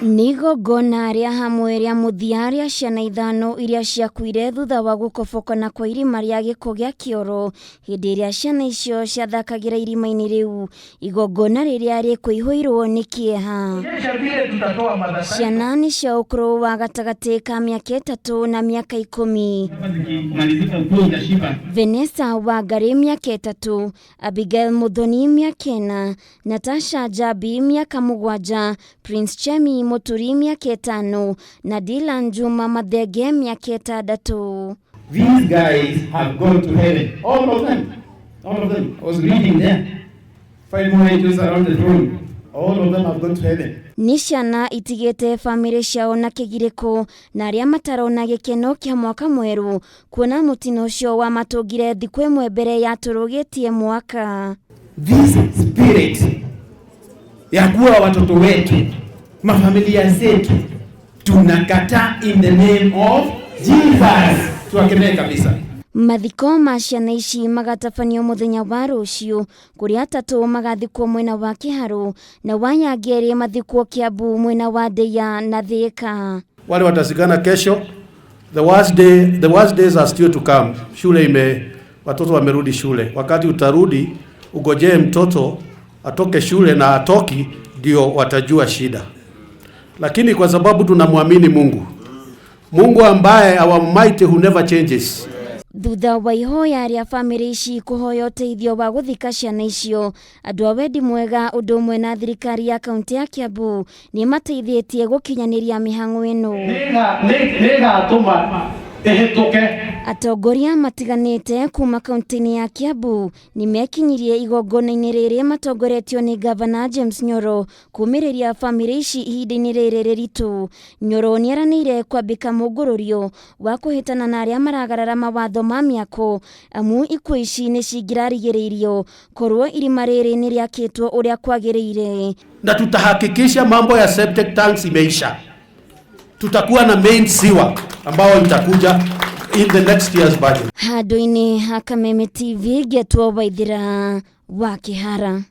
Nĩ igongona rĩa hamwe rĩa mũthia rĩa ciana ithano iria ciakuire thutha wa gũkobokana kwa irima rĩa gĩko gĩa kĩoro hĩndĩ ĩrĩa ciana icio ciathakagĩra irima-inĩ rĩu, igongona rĩrĩa rĩkũihũirwo nĩ kĩeha. Ciana nĩ cia ũkũrũ wa gatagatĩ ka mĩaka 3 na mĩaka 10. Vanessa Wangari mĩaka 3, Abigail Muthoni mĩaka 4, Natasha Njambi mĩaka 7, Prince Chemi Mũturi mĩaka 5 na Dylan Juma Mathenge mĩaka 6. These guys have gone to heaven. All of them. All of them. I was reading there. 5 more angels around the throne. All of them have gone to heaven. Nĩ ciana itigĩte bamĩrĩ ciao na kĩgirĩko na arĩa matarona gĩkeno kĩa mwaka mwerũ kuona mũtino ũcio wamatũngire thikũ ĩmwe mbere ya tũrũgĩtie mwaka. This spirit ya kuwa watoto wetu, mafamilia zetu, tunakataa in the name of Jesus. Tuwakemee kabisa. Mathiko ma ciana ici magatabanio mũthenya wa rũciũ kũrĩa atatũ magathikwo mwena wa Kĩharũ na waya angĩ mathikwo Kiambu mwena wa Ndeia na Thika. Wale watazikana kesho, the worst days are still to come. Shule ime, watoto wamerudi shule. Wakati utarudi ugojee mtoto atoke shule na atoki, ndio watajua shida. Lakini kwa sababu tunamwamini Mungu, Mungu ambaye our mighty who never changes. Thutha wa ihoya rĩa bamĩrĩ ici kũhoya ũteithio wa gũthika ciana icio, andũ a wendi mwega ũndũ ũmwe na thirikari ya kaunti ya Kiambu nĩ mateithĩtie gũkinyanĩria mĩhang'o ĩno. Nĩgatũma ĩhĩtũke. Atongoria matiganĩte kuma kaunti-inĩ ya Kiambu nĩ mekinyirie igongona-inĩ rĩrĩ matongoretio nĩ Gavana James Nyoro kũmĩrĩria bamĩrĩ ici ihinda-inĩ rĩrĩ rĩritũ. Nyoro nĩeranĩire kwambĩka mũngũrũrio wa kũhĩtana na arĩa maragarara mawatho ma mĩako amu ikuũ ici nĩ cingĩrarigĩrĩirio korwo irima rĩrĩ nĩ rĩakĩtwo ũrĩa kwagĩrĩire. Na tutahakikisha mambo ya septic tanks imeisha. Tutakuwa na main sewer ambao itakuja in the next year's budget. Handũ-inĩ ha Kameme TV ngetwo Waithira wa Kĩhara.